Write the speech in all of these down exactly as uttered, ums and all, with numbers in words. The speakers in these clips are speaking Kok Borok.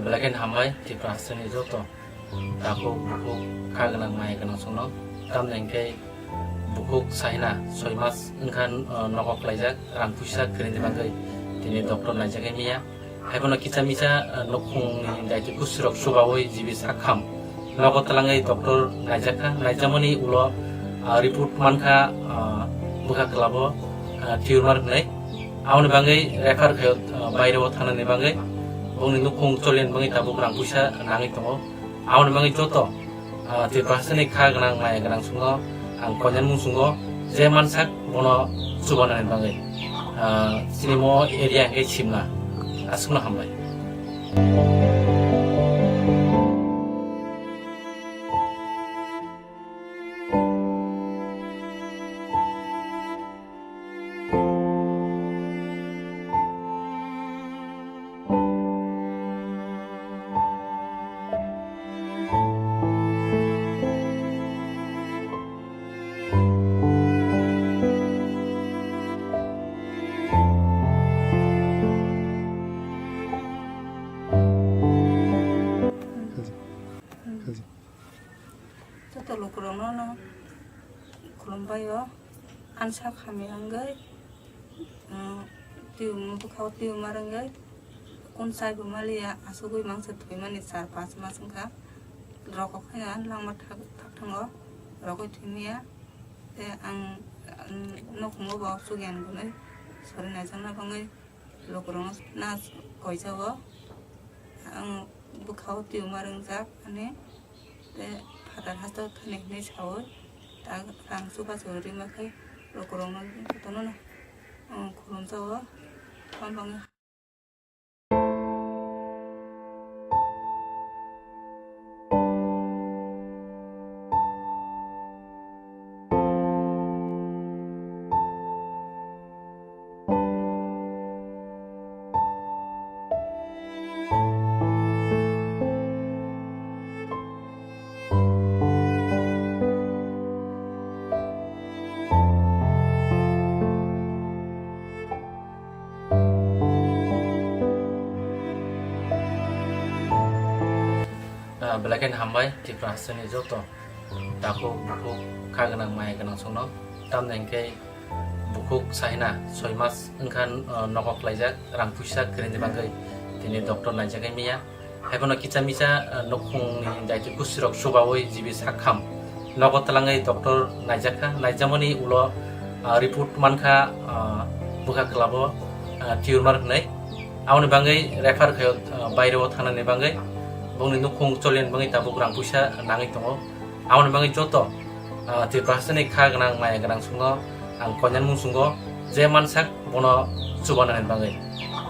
Belai kheno hambai Tripura hasteni joto takhuk bukhuk kha gwnang maya gwnang songno. Tamni hwnkhe bukhuk sahina soi mas wngkha, uh, nogo khlaijak, rang puisa kwrwini bagwi tini doctor naijagwi maya. Haiphano kisa misa, uh, nukhungni daiti kusirok chubaui jibi sakham nogo twlangwi doctor naijakha, naijakmani ulo, uh, report mankha, uh, bwkha kwlabo, uh, tumor hwnwi. Aboni bagwi refer khaio, uh, baireo thanani bagwi, bongni nukhung choliani bagwi tabuk rang puisa nangwi tongo. Aboni bagwi joto, ah, Tripura hasteni kha gwnang maya gwnang songno ang koinani mung sungo je mansak bono chubanani bagwi, ah, chini mo area hwnkhe Simla. Aswkno hambai. Joto lukurokno no khulumbai o, ansa khamya wngwi, um, twi-, bwkhao tumor wngwi, kun chaibo maliya, asugwi mangsa thwimani char panch mas wngkha. Rokok haino ani langma thak-, thakthango rogwi thwimaya. Tei ang, ang nukhungo bo chukya hinwi sori naijakna bagwi. Lukurokno na koijao, ang bwkhao tumor wngjak ani, tei phatar hasteo thani hinwi saui, ta rang chubachu rima khe lukurokno jotono no, ang khulumjao, tamo bangwi. Ah, belai kheno hambai Tripura hasteni joto takhuk bukhuk kha gwnang maya gwnang songno. Tamni hwnkhe bukhuk sahina soi mas wngkha, ah, nogo khlaijak, rang puisa kwrwini bagwi tini doctor naijagwi maya. Haiphano kisa misa, ah, nukhungni daiti kusirok chubaui jibi sakham nogo twlangwi doctor naijakha, naijakmani ulo, ah, report mankha, ah, bwkha kwlabo, ah, tumor hwnwi. Aboni bagwi refer khaio, ah, baireo thanani bagwi, bongni nukhung choliani bagwi tabuk rang puisa nangwi tongo. Aboni bagwi joto, ah, Tripura hasteni kha gwnang maya gwnang songno ang koinani mung sungo je mansak bono chubanani bagwi.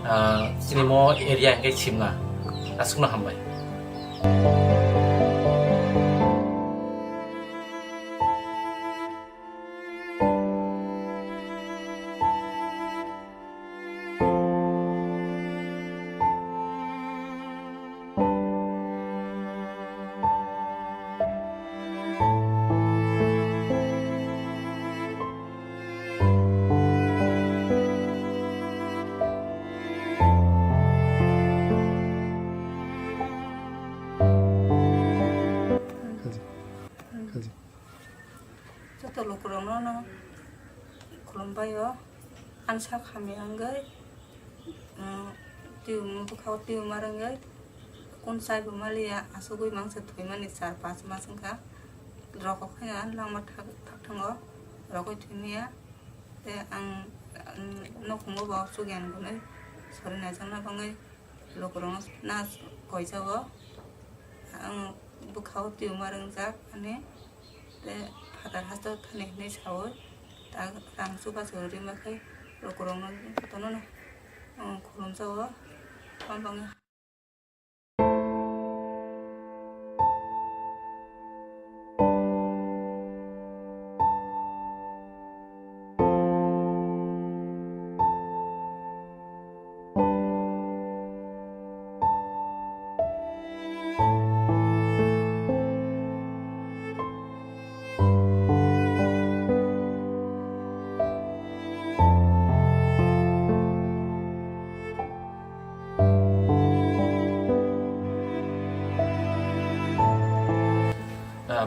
Ah, chini mo area hwnkhe Simla. Aswkno hambai. Joto lukurokno no khulumbai o, ansa khamya wngwi, um, twi-, bwkhao tumor wngwi, kun chaibo maliya, asugwi mangsa thwimani char panch mas wngkha. Rokok haino ani langma thak-, thakthango rogwi thwimaya. Tei ang, ang nukhungo bo chukya hinwi sori naijakna bagwi lukurokno na koijao. Ang bwkhao tumor wngjak ani, tei phatar hasteo thani hinwi saui ta rang chubachu rima khe lukurokno jotono no, um, khulumjao. Tamo bangwi.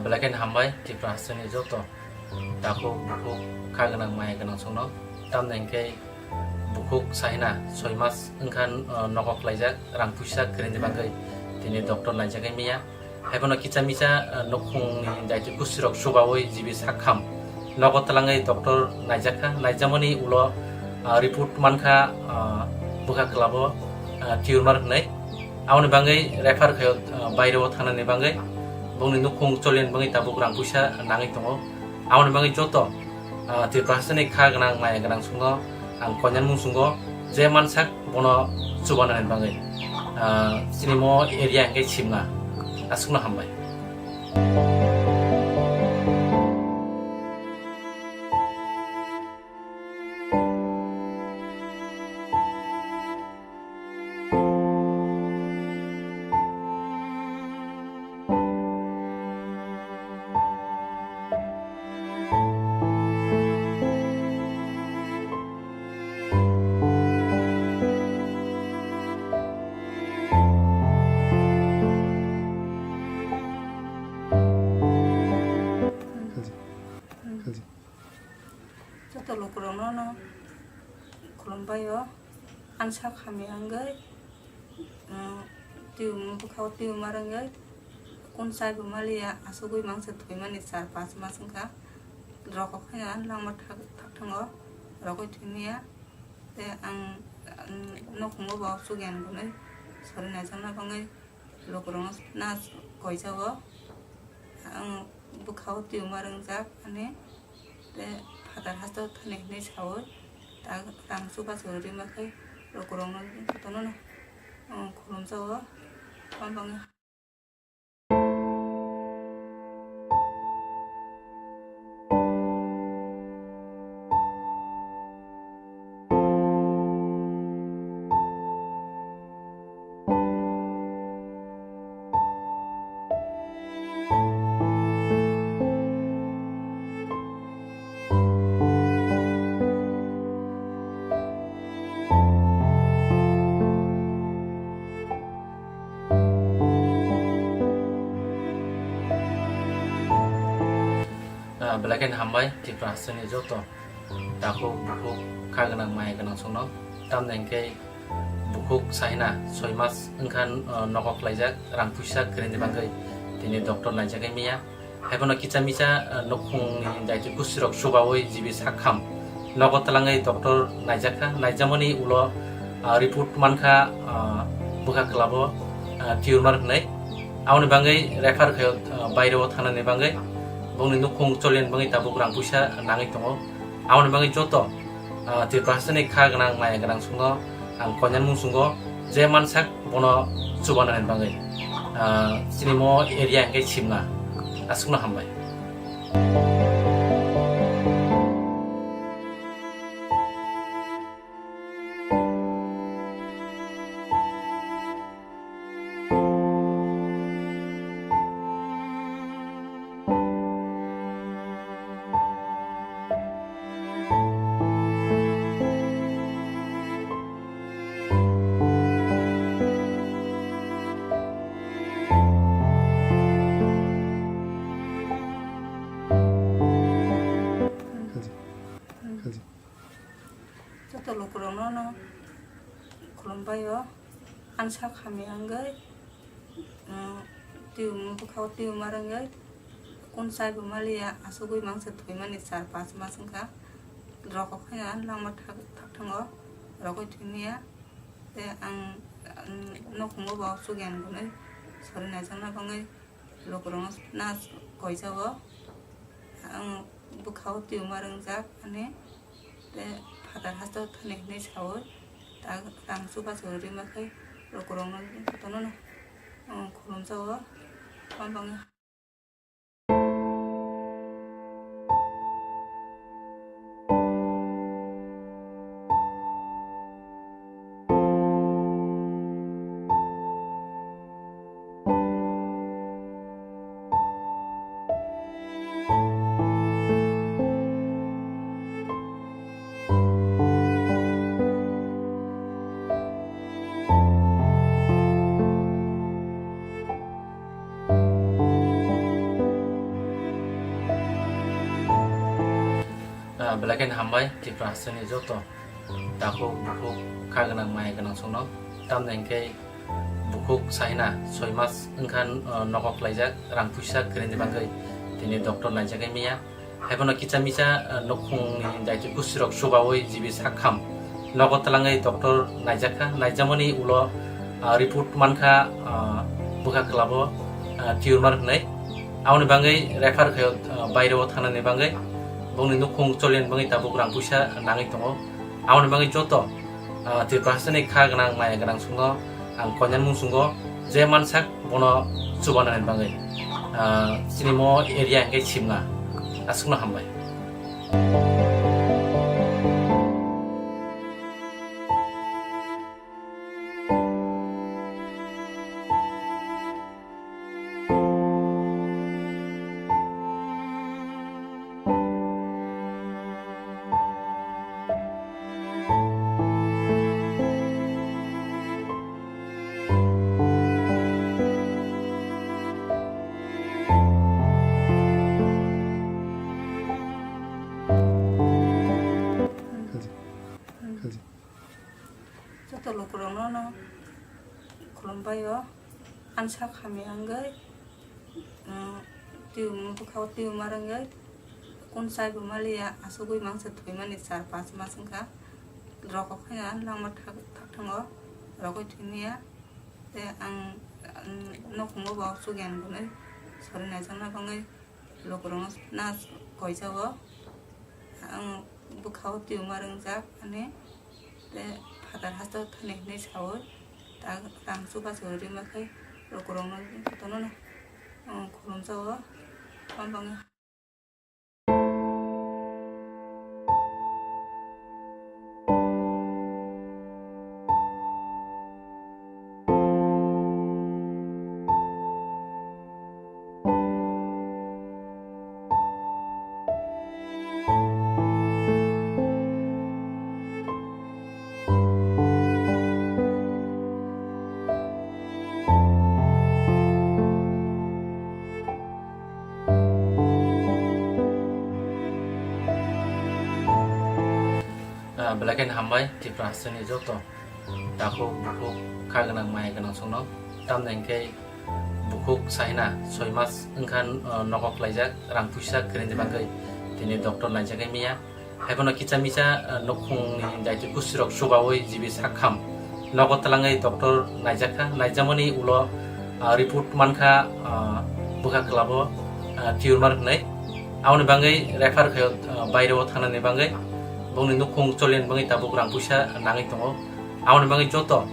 Belai kheno hambai Tripura hasteni joto takhuk bukhuk kha gwnang maya gwnang songno. Tamni hwnkhe bukhuk sahina soi mas wngkha, uh, nogo khlaijak, rang puisa kwrwini bagwi tini doctor naijakgwi maya. Haiphano kicha misa, uh, nukhungni daitwi gustirok chubaui jibi sakham nogo twlangwi doctor naijakha. Naijamani ulo, uh, report mankha, uh, bwkha kwlabo, uh, tumor hwnwi. Aboni bagwi refer khaio, uh, baireo thangnani bagwi, bongni nukhung choliani bagwi tabuk rang puisa nangwi tongo. Aboni bagwi joto, ah, Tripura hasteni kha gwnang, maya gwnang songno ang koinani mung swngo, je mansak bono chubanani bagwi. Ah, chini mo area hwnkhe Simna. Aswkno hambai. Joto lukurokno no khulumbai o, ansa khamya wngwi, um, twi-, bwkha o tumor wngwi, kung chaibo maliya, asugwi mangsa thwimani char panch mas wngkha. Rokok haino ani langma thak-, thakthango rogwi thwimaya. Tei ang, ang nukhungo bo chukya hwnwi sori naijakna bagwi lukurokno na koijao. Ang bwkha o tumor wngjak ani. Tei phatar hasteo thani hinwi saui, ta rang chubachu rwma khe lukurokno jotono no, um, khulumjao. Tamo bangwi. Ah, belai kheno hambai Tripura hasteni joto takhuk bukhuk kha gwnang maya gwnang songno. Tamni hwnkhe bukhuk sahina soi mas wngkha, ah, nogo khlaijak, rang puisa kwrwini bagwi tini doctor naijakgwi maya. Haiphano kicha misa, ah, nukhungni daitwi gustirok chubaui jibi sakham nogo twlangwi doctor naijakha. Naijamani ulo, ah, report mankha, ah, bwkha kwlabo, ah, tumor hwnwi. Aboni bagwi refer khaio, ah, baireo thangnani bagwi. Bongni nukhung choliani bagwi tabuk rang puisa nangwi tongo. Aboni bagwi joto, ah, Tripura hasteni kha gwnang, maya gwnang songno ang koinani mung swngo, je mansak bono chubanani bagwi. Ah, chini mo area hwnkhe Simna. Aswkno hambai. Joto lukurokno no khulumbai o, ansa khamya wngwi, um, twi-, bwkha o tumor wngwi, kung chaibo maliya, asugwi mangsa thwimani char panch mas wngkha. Rokok haino ani langma thak-, thakthango rogwi thwimaya. Tei ang, ang nukhungo bo chukya hwnwi sori naijakna bagwi lukurokno na koijao. Ang bwkha o tumor wngjak ani. Tei phatar hasteo thani hinwi saui, ta rang chubachu rwma khe lukurokno jotono no, um, khulumjao. Tamo bangwi. Belai kheno hambai Tripura hasteni joto takhuk bukhuk kha gwnang maya gwnang songno. Tamni hwnkhe bukhuk saina soi mas wngkha, uh, nogo khlaijak, rang puisa kwrwini bagwi tini doctor naijagwi maya. Haiphano kicha misa, uh, nukhungni daitwi kusirok chubaui jibi sakham nogo twlangwi doctor naijakha. Naijakmani ulo, uh, report mankha, uh, bwkha kwlabo, uh, tumor hwnwi. Aboni bagwi refer khaio, uh, baireo thanani bagwi, bongni nukhung choliani bagwi tabuk rang puisa nangwi tongo. Aboni bagwi joto, ah, Tripura hasteni kha gwnang, maya gwnang songno ang koinani mung sungo, je mansak bono chubanani bagwi, ah, chini mo area hwnkhe Simna. Aswkno hambai. Joto lukurokno no khulumbai o, ansa khamya wngwi, um, twi-, bwkha o tumor wngwi, kung chai bo maliya, asugwi mangsa thwimani char panch mas wngkha. Rokok haino langma thak-, thak thango, rokoi thwimaya. Tei ang, ang nukhungo bo chukya hwnwi sori naijakna bagwi lukurokno na koijago. Ang bwkha o tumor wngjak ani, tei phatar haste thani hinwi saui, ta rang chubachu rima khe lukurokno jotono no, um, khulumjago. Tamo bangwi. Ah, belai kheno hambai Tripura hasteni joto takhuk bukhuk kha gwnang maya gwnang songno. Tamni hwnkhe bukhuk saina soi mas wngkha, ah, nogo khlaijak, rang puisa kwrwini bagwi tini doctor naijagwi maya. Haiphano kicha misa, ah, nukhungni daitwi kusirok chubaui jibi sakham nogo twlangwi doctor naijakha. Naijakmani ulo, ah, report mankha, ah, bwkha kwlabo, ah, tumor hwnwi. Aboni bagwi refer khaio, ah, baireo thanani bagwi. Bongni nukhung choliani bagwi tabuk rang puisa nangwi tongo. Aboni bagwi joto,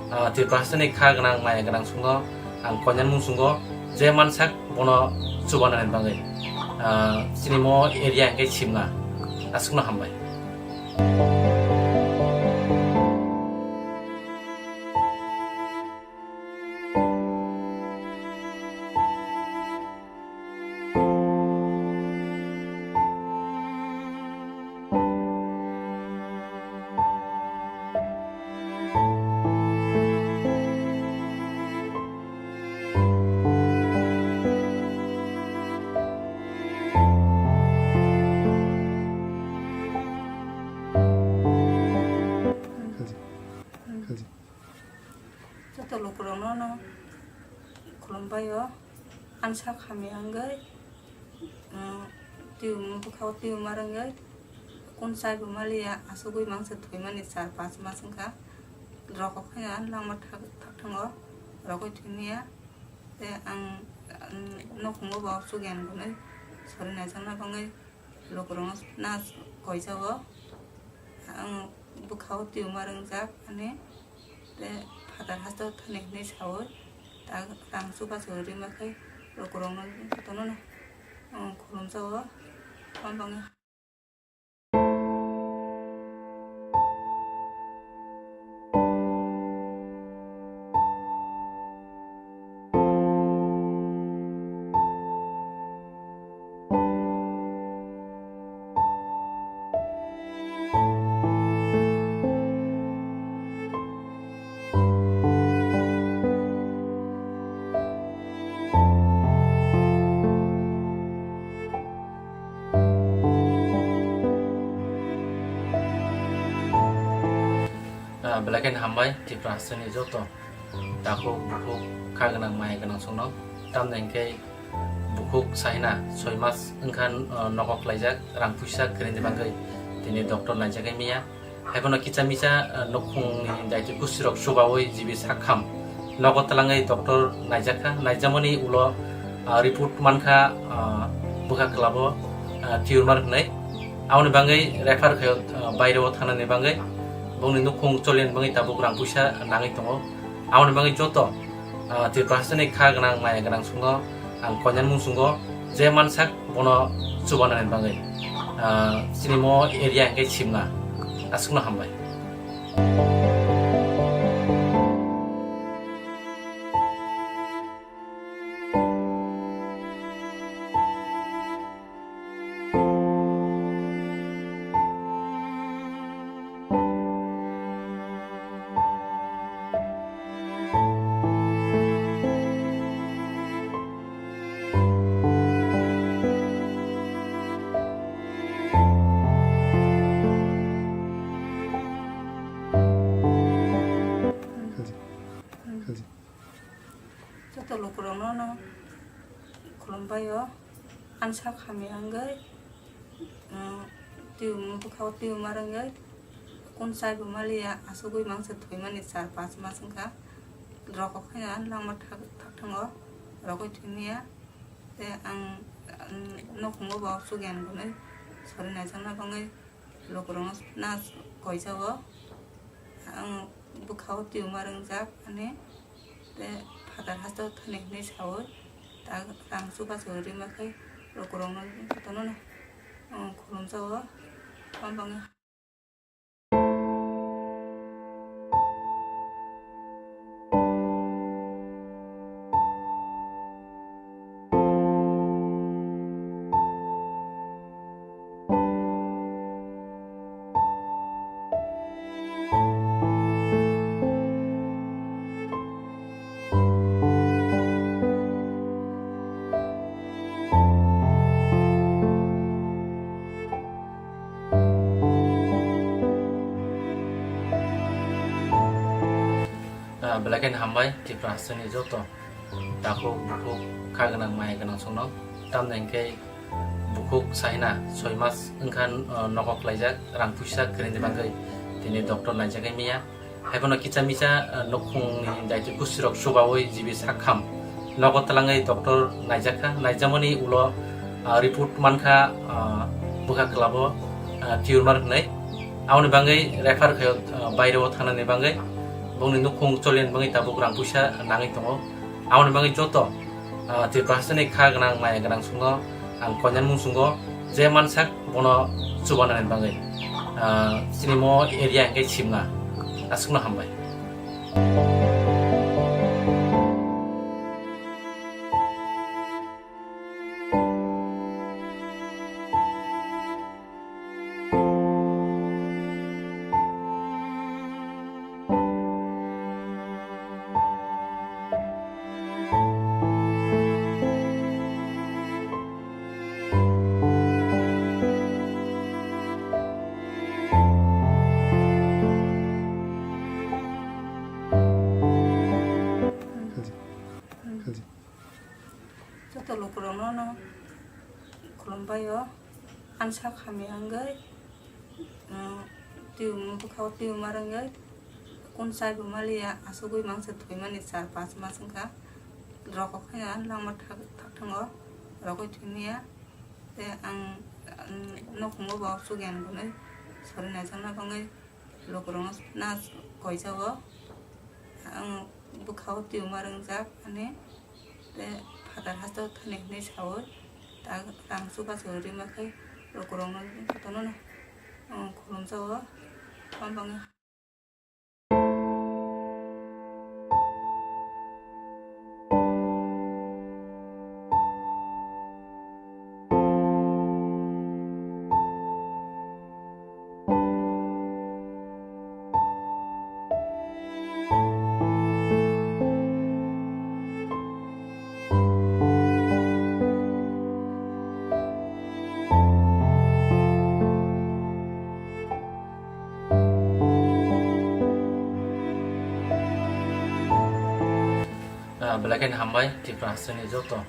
ah, Tripura hasteni kha gwnang, maya gwnang songno ang koinani mung sungo, je mansak bono chubanani bagwi. Ah, chini mo area hwnkhe Simna. Aswkno hambai. Joto lukurokno no khulumbai o, ansa khamya wngwi, um, twi-, bwkha o tumor wngwi, kung chai bo maliya, asugwi mangsa thwimani char panch mas wngkha. Rokok haino langma thak-, thak thango, rokoi thwimaya. Tei ang, ang nukhungo bo chukya hwnwi sori naijakna bagwi lukurokno na koijago. Ang bwkha o tumor wngjak ani, tei phatar haste o thani hinwi saui, ta rang chubachu rima khe lukurokno jotono no, um, khulumjago. Tamo bangwi. Ah, belai kheno hambai Tripura hasteni joto takhuk bukhuk kha gwnang maya gwnang songno. Tamni hwnkhe bukhuk saina soi mas wngkha, ah, nogo klaijak, rang puisa kwrwini bagwi tini doctor naijagwi maya. Haiphano kisa misa, ah, nukhungni daitwi gustirok chubaui jibi sakham nogo twlangwi doctor naijakha. Naijakmani ulo, ah, report mankha, ah, bwkha kwlabo, ah, tumor hwnwi. Aboni bagwi refer khaio, ah, baireo thanani bagwi. Bongni nukhung choliani bagwi tabuk rang puisa nangwi tongo. Aboni bagwi joto, ah, Tripura hasteni kha gwnang, maya gwnang songno ang koinani mung swngo, je mansak bono chubanani bagwi. Ah, chini mo area hwnkhe Simna. Aswkno hambai. Joto lukurokno no khulumbai o, ani sak hamya wngwi, um, twi bwkha o tumor wngwi kung chaibo maliya, asugwi mangsa thwimani char panch mas wngkha. Rokok haino ani langma thak-, thak thango, rokoi thwimaya. Tei ang, ang nukhungo bo chukya hwnwi sori naijakna bagwi lukurokno na koijago. Ang bwkha o tumor wngjak ani. Tei phatar haste o thani hinwi saui, ta rang chubachu rima khe lukurokno jotono no, um, khulumjago. Tamo bangwi. Ah, belai kheno hambai Tripura hasteni joto takhuk bukhuk kha gwnang maya gwnang songno. Tamni hwnkhe bukhuk saina soi mas wngkha, ah, nogo klaijak, rang puisa kwrwini bagwi tini doctor naijagwi maya. Haiphano kisa misa, ah, nukhungni daitwi gustirok chubaui jibi sakham nogo twlangwi doctor naijakha. Naijakmani ulo, ah, report mankha, ah, bwkha kwlabo, ah, tumor hwnwi. Aboni bagwi refer khaio, ah, baireo thanani bagwi. Bongni nukhung choliani bagwi tabuk rang puisa nangwi tongo. Aboni bagwi joto, ah, Tripura hasteni kha gwnang, maya gwnang songno ang koinani mung swngo, je mansak bono chubanani bagwi. Ah, chini mo area hwnkhe Simna. Aswkno hambai. Joto lukurokno no khulumbai o, ani sak hamya wngwi, um, twi bwkha o tumor wngwi kung chaibo maliya, asugwi mangsa thwimani char panch mas wngkha. Rokok haino ani langma thak-, thak thango, rokoi thwimaya. Tei ang, ang nukhungo bo chukya hwnwi sori naijakna bagwi lukurokno na koijago. Ang bwkha o tumor wngjak ani. Tei phatar haste o thani hinwi saui, ta rang chubachu rima khe lukurokno jotono no, um, khulumjago. Tamo bangwi. Belai kheno hambai Tripura hasteni joto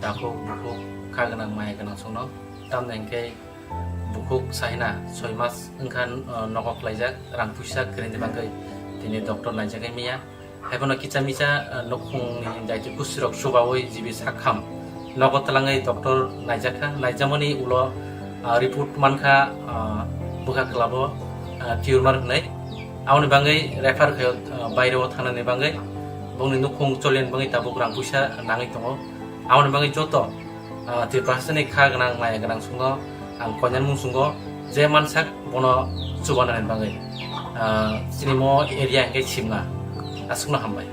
takhuk bukhuk kha gwnang maya gwnang songno. Tamni hwnkhe bukhuk sahina soi mas wngkha, uh, nogo khlaijak, rang puisa kwrwini bagwi tini doctor naijagwi maya. Haiphano kisa misa, uh, nukhungni daiti kusirok chubaui jibi sakham nogo twlangwi doctor naijakha, naijakmani ulo, uh, report mankha, uh, bwkha kwlabo, uh, tumor hwnwi. Aboni bagwi refer khaio, uh, baireo thangnani bagwi, bongni nukhung choliani bagwi tabuk rang puisa nangwi tongo. Aboni bagwi joto, ah, Tripura hasteni kha gwnang, maya gwnang songno ang koinani mung sungo je mansak bono chubanani bagwi, ah, chini mo area hwnkhe Simna. Aswkno hambai.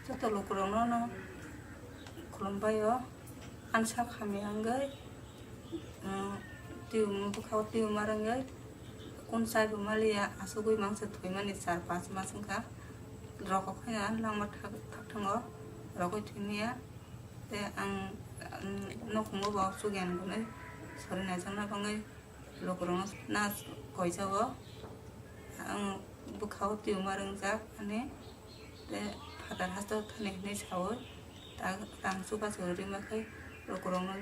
Joto lukurokno no khulumbai o, ani sak hamya wngwi, um, twi-, bwkha o tumor wngwi, kung chai bo maliya, asugwi mangsa thwimani char panch mas wngkha. Rokok haino ani langma thak-, thakthango rogwi thwimaya. Tei ang, ang nukhungo bo chukya hwnwi sori naijakna bagwi lukurokno na koijao. Ang bwkha o tumor wngjak ani. Tei phatar haste o thani hinwi saui, ta-, tang chubachu rima khe lukurokno.